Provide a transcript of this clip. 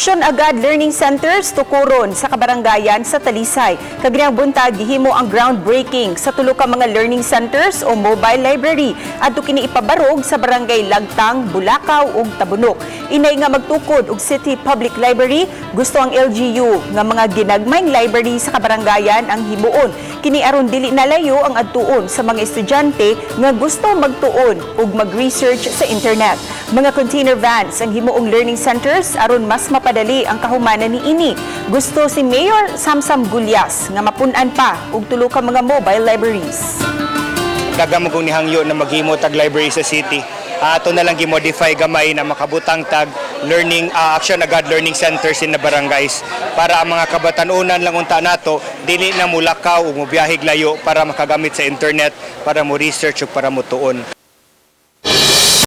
Aksyon Agad Learning Centers tukuron sa kabarangayan sa Talisay. Kaganihang buntag, gihimo ang groundbreaking sa tulo ka mga learning centers o mobile library. Adto kini ipabarog sa barangay Lagtang, Bulacau ug Tabunok. Inay nga magtukod og City Public Library, gusto ang LGU nga mga ginagmayng library sa kabarangayan ang himuon. Kini aron dili nalayo ang adtuon sa mga estudyante nga gusto magtuon ug mag-research sa internet. Mga container vans ang himuong learning centers aron mas mapadali ang kahumanan niini. Gusto si Mayor Samsam Gullas nga mapun-an pa og tulo ka mga mobile libraries. Daghan man kong nihangyo na maghimo tag library sa city. Ato na lang gi-modify gamay na makabutang tag learning Action Agad Learning Centers in the barangays para ang mga kabatanunan lang unta nato dili na mulakaw ug mobiyaheg layo para makagamit sa internet, para mo research ug para mo tuon.